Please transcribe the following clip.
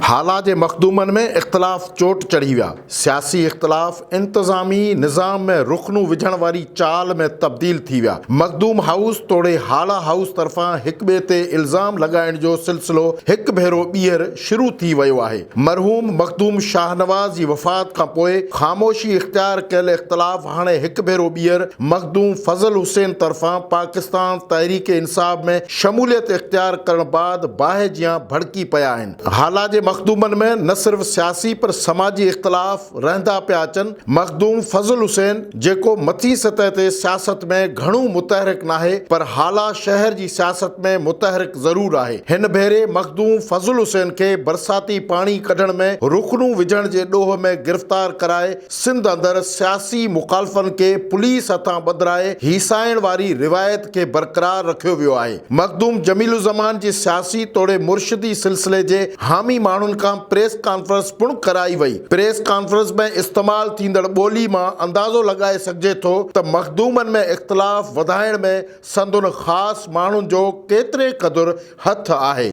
هالا جي مخدومن ۾ اختلاف چوٽ چڙهي ويا، سياسي اختلاف انتظامي نظام ۾ رخنو وجهڻ واري چال ۾ تبديل ٿي ويا، مخدوم هائوس توڙي هالا هائوس طرفان هڪٻئي تي الزام لڳائڻ جو سلسلو هڪ ڀيرو ٻيهر شروع ٿي ويو آهي، مرحوم مخدوم شاهنواز جي وفات کانپوء خاموشي اختيار ڪيل اختلاف هاڻي هڪ ڀيرو ٻيهر مخدوم فضل حسين طرفان پاڪستان تحريڪ انصاف ۾ شموليت اختيار ڪرڻ بعد باهه جيان ڀڙڪي پيا آهن. هالا جي مخدومن ۾ نه صرف سياسي پر سماجي اختلاف رهندا پيا اچن، مخدوم فضل حسين جيڪو مٿين سطح تي سياست ۾ گهڻو متحرڪ ناهي پر هالا شهر جي سياست ۾ متحرڪ ضرور آهي، هن ڀيري مخدوم فضل حسين کي برساتي پاڻي ڪڍڻ ۾ رخنو وجهڻ جي ڏوهه ۾ گرفتار ڪرائي سنڌ اندر سياسي مخالفن کي پوليس هٿان ٻڌرائي هيسائڻ واري روايت کي برقرار رکيو ويو آهي. مخدوم جميل الزمان جي سياسي توڙي مرشدي سلسلي جي حامي ماڻهن کان پريس ڪانفرنس پڻ ڪرائي وئي. پريس ڪانفرنس ۾ استعمال ٿيندڙ ٻولي مان اندازو لڳائي سگهجي ٿو ته مخدومن ۾ اختلاف وڌائڻ ۾ سندن خاص ماڻهن جو ڪيتري قدر هٿ آهي.